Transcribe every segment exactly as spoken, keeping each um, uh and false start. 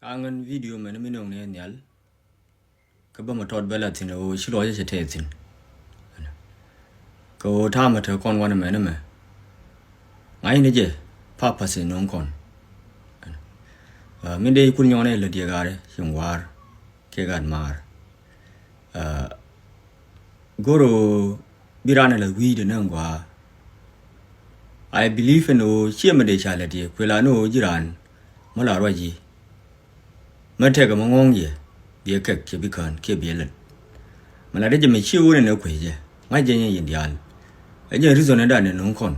Ka ŋän video mɛn mi nöŋ ni nhial. Kä bä mɛ tɔt bɛ la thi̱n ɣöö ci lɔcä cɛ tɛth thi̱n. Kɛ ɣöö ta̱a̱ mɛ te kɔn wanɛ mɛn mɛ. Ŋa̱cni jɛ papath in no̱o̱ŋ kɔn. Min dee kun nyɔnɛ lät yɛ gat ci ŋua̱a̱r kiɛ gat maar. Go̱r ɣöö bi raan ɛ la̱th wi̱i̱dɛ ni ŋua̱a̱. I believe ɛn ɣöö ciɛ mi dee ca lät yɛ kuël an ɣöö ji̱ raan mi la ruac yi̱. Mɛ tɛkɛ mɛ ŋɔ̱ŋ yɛ biɛ kɛk cɛ bi kään kiɛ biɛ lät. Mɛ la dee jɛ mɛ ciɛ ɣöö nɛn ɛ kuec jɛ ŋa̱c jɛ nyɛ yin diaal. Ɛ jɛ reason ɛ dan ɛ no̱o̱ŋ kɔn.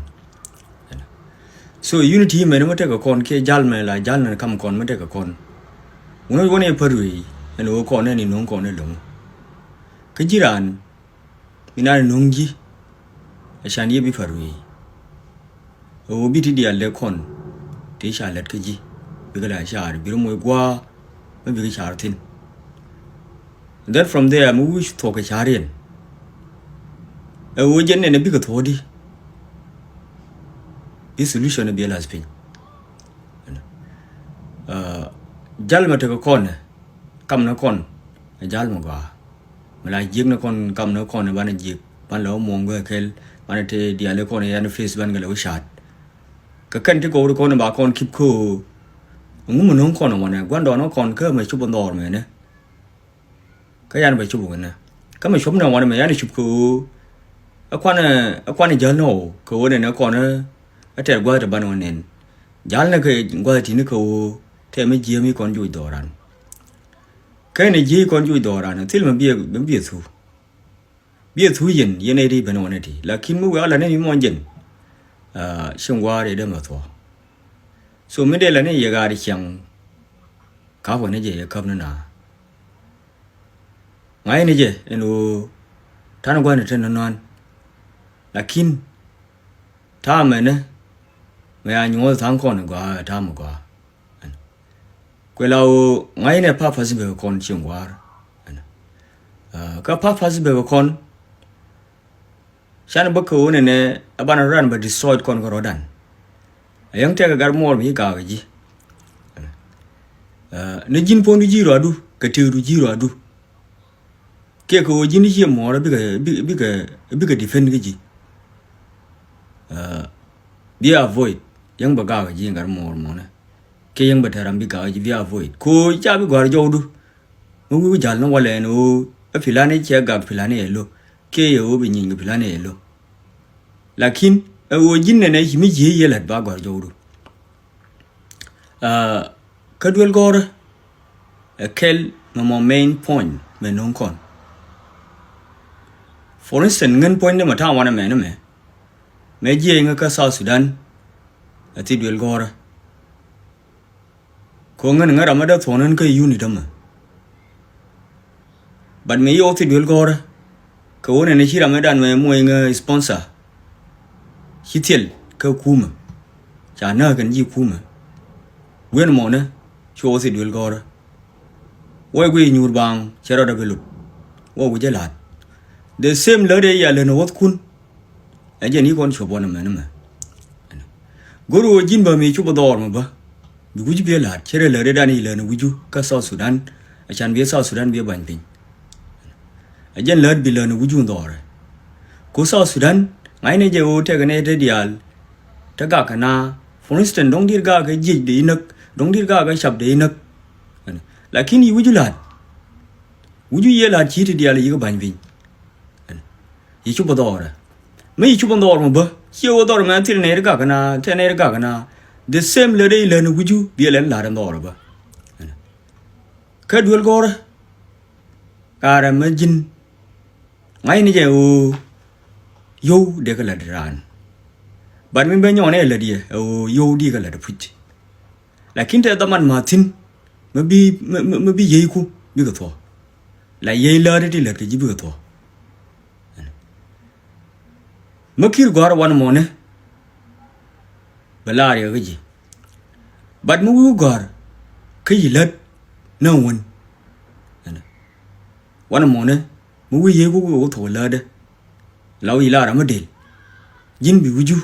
So unity mɛn mɛ tɛkɛ kɔn kiɛ jal mɛ la jal nɛn kam kɔn mɛ tɛkɛ kɔn. Wunä wunä yɛ pär wee ɛn ɣöö kɔn ɛn in no̱o̱ŋ kɔn ɛ lo̱ŋ. Kä ji̱ raan mi naan no̱o̱ŋ ji̱. Ɛ can yɛ bi pär wee ɛ ɣöö bi ti diaal dee kɔn ti ca lät kä ji̱ bikɛ la caar bi rɔ moc gua̱a̱. Mɛ bikɛ caar thi̱n. That from there mi wi̱c thuɔ̱k kɛ ca̱r yɛn. Ɛ ɣöö jɛn nɛn ɛ bikɛ thuɔ̱ɔ̱di. Bi solution ɛ biɛ la̱th piny. Jal mɛ tekɛ kɔn ɛ kam ni kɔn ɛ jal mɛ gɔaa. Mɛ la jiek ni kɔn kam ni kɔn ɛ banɛ jiek ban lɛ wä muɔ̱ɔ̱ŋ guɛ kɛl banɛ te diali kɔn ɛ yan face ban kɛ lɛ wä ca̱a̱t. Kɛ kɛn ti kɔwri kɔn ɛ ba kɔn kip kä ɣöö ɛŋu mɛ no̱o̱ŋ kɔn ɛ wanɛ gua̱ndɔɔn ɛ kɔn kä mɛ cop ɛ dhɔɔr mɛnɛ. Kä yan bɛ cup wi̱nɛ kä mɛ cup nɛ wanɛ mɛ yan cup kɛ ɣöö ɛ kuanɛ ɛ kuanɛ jäl nɔ kɛ ɣöö nɛnɛ kɔn ɛ tɛr gua̱th ti ban wä nɛn. Jäl nɛ kɛ gua̱th ti̱ni kɛ ɣöö tɛ mi jiɛ mi kɔn juc dhɔran. Kɛ nɛ jiɛ kɔn juc dhɔran thil mɛ biɛ mɛ biɛ thu. Biɛ thu yɛn yɛn ɛ ri ben wanɛ ti lakin mi wɛ ala nɛ mi mɔn jɛn. Ci ŋuaar yɛ dee mɛ thuɔ. So mi dee la ni yɛ ɣaar ciɛŋ. Ka wä ni jɛ yɛ käp ni na. Ŋa̱cni jɛ ɛn ɣöö ta̱n gua̱n te nɔnɔan. Lakin ta̱a̱ mɛnɛ mɛ a nyuɔ̱th tha̱a̱ŋ kɔn gɔaa ta̱a̱ mɛ gɔaa. Kuɛ la ɣöö ŋa̱cni papath bɛ kɔn cieŋ gua̱a̱r. Kä papath bɛ kɔn. Can bä kɛ ɣöö nɛnɛ a banɛ rɔ dan bä destroyed kɔn kä rɔ̱dan. A yäŋ tɛk ɛ gat muɔɔr mi ci gaak ɛ ji̱. Ni ji̱n puɔ̱nydu ji̱ ruaadu kɛ tëëkdu ji̱ ruaadu. Kiɛ kɛ ɣöö ji̱n ciɛ muɔɔr bikɛ bikɛ bikɛ defend kä ji̱. Bi avoid yäŋ bä gaak ɛ ji̱ gat muɔɔr muɔnɛ. Kiɛ yäŋ bä tɛram bi gaak ɛ ji̱ bi avoid kɛ ɣöö ca bi gɔ̱a̱r jɔwdu. Mi wi̱i̱ wi̱i̱ ja̱l ni walɛ ɛn ɣöö ɛ pilani cɛ gak pilani ɛ lo̱ kiɛ yɛ ɣöö bi nyieny kɛ pilani ɛ lo̱. Lakin ɛ ɣöö ji̱n nɛnɛ ci mi jiee yɛ la̱t ba gɔ̱a̱r jɔwdu. Kä duel gɔ̱rä ɛ kɛl mɛ mɔ main point mɛ no̱o̱ŋ kɔn. For instance ŋän point ni mɛ ta̱a̱ wanɛ mɛ ni mɛ mɛ jiɛc ŋä kä South Sudan. Ɛ thi duel gɔ̱rä. Kɛ ɣöö ŋän ŋä ram mi dee thuɔ̱ɔ̱n ɣän kä unit ɛmɛ. But mi yɛ wä thi duel gɔ̱rä kɛ ɣöö nɛn ci ram mi dan mɛ muɔ̱ɔ̱ny ŋä sponsor. Ci thil kä kumä ca näk kɛn ji̱ kumä. Guiɛn mɔnɛ ci wä thi duel gɔ̱rä. Wä guiy nyuur baaŋ cɛ rɔɔdɛ bi lut. Wä wi̱cä la̱a̱t the same lätdɛ ya län wäthkun. Ɛ jɛn i̱ kɔn cuɔp wanɛ mɛn mɛ. Go̱r ɣöö ji̱n bä mi cup dhɔɔr mɛ bä. Bi wi̱c biɛ la̱a̱t cɛ rɛ lätdɛ dan i̱ län wi̱cu kä South Sudan. Ɛ can biɛ South Sudan biɛ ba̱ny piny. Ɛ jɛn läät bi län wi̱cu dhɔɔrɛ. Ku South Sudan ŋa̱cnɛ jɛ ɣöö tɛkɛ nɛ te diaal. Te gak kɛ na for instance dɔ̱ŋ di̱t gak kɛ jiec dee inäk dɔ̱ŋ di̱t gak kɛ cap dee inäk. Lakin i̱ wi̱cu la̱a̱t. Wi̱cu yiëë la̱a̱t ci ti diaal i̱ yi̱ kä ba̱ny piny. Yɛ cupä dhɔɔrɛ mi yɛ cupä dhɔɔr mɛ bä ciɛ wä dhɔr mɛ thil nɛy ri gak na tɛ nɛy ri gak na. The same lɛ dee ilän wi̱cu biɛ lɛn la̱r ɛn dhɔɔrɛ bä. Kä duel gɔrɛ. Karɛ mɛ ji̱n. Ŋa̱cni jɛ ɣöö yio̱w dee kä la̱t raan. But mi ben nyɔɔn ɛ la̱t yɛ ɛ ɣöö yio̱w di kä la̱t puc. Lakin tɛ dhaman ma thi̱n. Mɛ bi mɛ bi yieeku bikɛ thuɔ̱k. La yiey läät ti lät kɛ ji̱ bikɛ thuɔ̱k. Mɛ ki̱r gɔ̱a̱r wanɛ mɔnɛ. Bɛ laar yɛ kä ji̱. But mi wi̱i̱ gɔ̱a̱r kä yi lät. Nä wän. Wanɛ mɔnɛ mi wi̱i̱ yieeku bikɛ wä thuɔ̱k lätdɛ. La wi̱i̱ laar amä del. Ji̱n bi wi̱cu.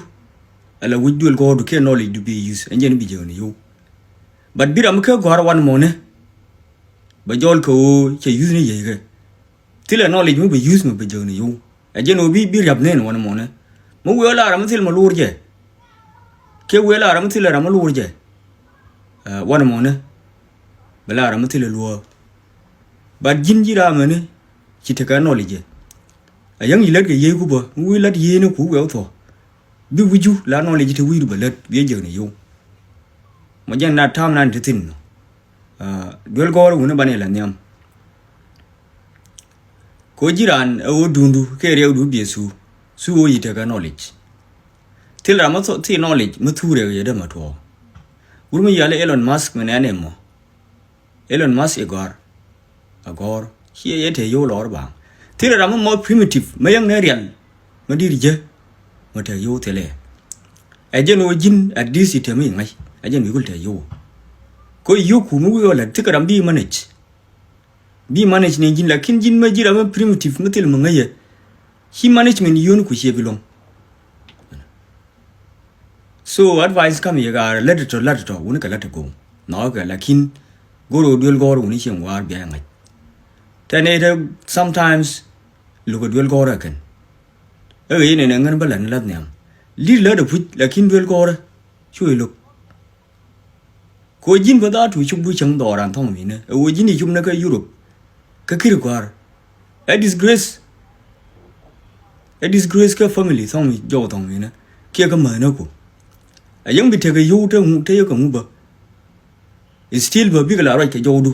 Ala wi̱c duël gɔ̱a̱rdu kiɛ knowledge du bi use ɛn jɛn bi jiäk ni yio̱w. But bi ram mi kä gɔ̱a̱r wanɛ mɔnɛ. Bɛ jɔl kɛ ɣöö cɛ use ni yiëëkɛ. Thilɛ knowledge mi bɛ use mi bɛ jäk ni yio̱w. Ɛ jɛn ɣöö bi, bi riap nɛn wanɛ mɔnɛ. Mi wëë lar mi thil mi luur jɛ. Kɛ wëë lar mi thil ram mi luur jɛ. Ɛ, wanɛ mɔnɛ. Bɛ lar mi thil luɔ̱ɔ̱. But ji̱n ji̱ ram ɛni ci tekɛ knowledge jɛ. Ɛ yäŋ yi lät kɛ yiëëku bä, mi wi̱i̱ lät yiëëni ku wëë thuɔ̱k. Bi wi̱cu la knowledge te wi̱i̱du bɛ lät, bi ɛ jäk ni yio̱w. Mɔ jɛn na ta̱a̱m nan te thi̱n. Ɛ, duel gɔ̱rä wuni banɛ la nhiam. Ko ji̱ raan ɛ ɣöö duundu kɛ riɛkdu biɛ thu. Thu ɣöö yi tekɛ knowledge. Thil ram mi thu, thil knowledge mi thu riɛk yɛ dee ma tuɔɔk. Wur mi yal Elon Musk mi nɛn ɛmɔ. Elon Musk ɛ gɔ̱r. A gɔ̱r. Ciɛ yɛ te yio̱w lɔr baŋ. Thil ram mi mɔ primitive mi yäŋ nɛ riɛl. Mi di̱t jɛ. Mi te yio̱w thilɛ. Ɛ jɛn ɣöö ji̱n at this i̱ te mi ŋa̱c. Ɛ jɛn wi̱i̱ kul te yio̱w. Ko yio̱w ku mi wi̱i̱ ɣöö lät thikɛ ram bi manage. Bi manage ni ji̱n, lakin ji̱n mä ji̱ ram mä primitive mä thil mä ŋäcä. Ci management yio̱n ku ciɛ bi luɔ̱ŋ. So advice kam yɛ gaa lät tɔ, lät tɔ, wuni kɛ lät tɔ go̱o̱ŋ. Nɔɔkɛ, lakin go̱r ɣöö duel gɔ̱rä wuni cieŋ wa̱a̱r bia ŋa̱c. Tɛn ɛ tɛ sometimes lukɛ duel gɔ̱rä kɛn. Ɛ ɣöö yɛn ɛn ɛ ŋän bä lät ni lath nhiam. Li̱t lät ɛ puc, lakin duel gɔ̱rä cu ɛ lo̱k. Kɛ ɣöö ji̱n bä dhaatu cupdu cäŋ dhɔran thɔŋ minä. Ɛ ɣöö ji̱n i̱ cupnä kä Europe. Kä kiri gɔ̱a̱r. Ɛ disgrace. Ɛ disgrace kä family thɔŋ jɔw thɔŋ minä. Kiɛ kä mähnäku. Ɛ yäŋ bi tekɛ yio̱w te ŋu, te yɛ kɛ ŋu bä. Still bä bikɛ la ruac kɛ jɔwdu.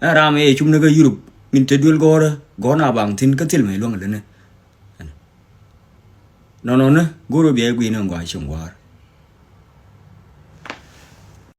Ɛn ram ɛ cupnä kä Europe. Min te duel gɔ̱rä, gɔ̱r na baŋ thi̱n kä thil mɛ luäŋ länä. Nɔnɔnä, go̱r ɣöö bia i̱ gui̱n in gɔaa cieŋ gua̱a̱r.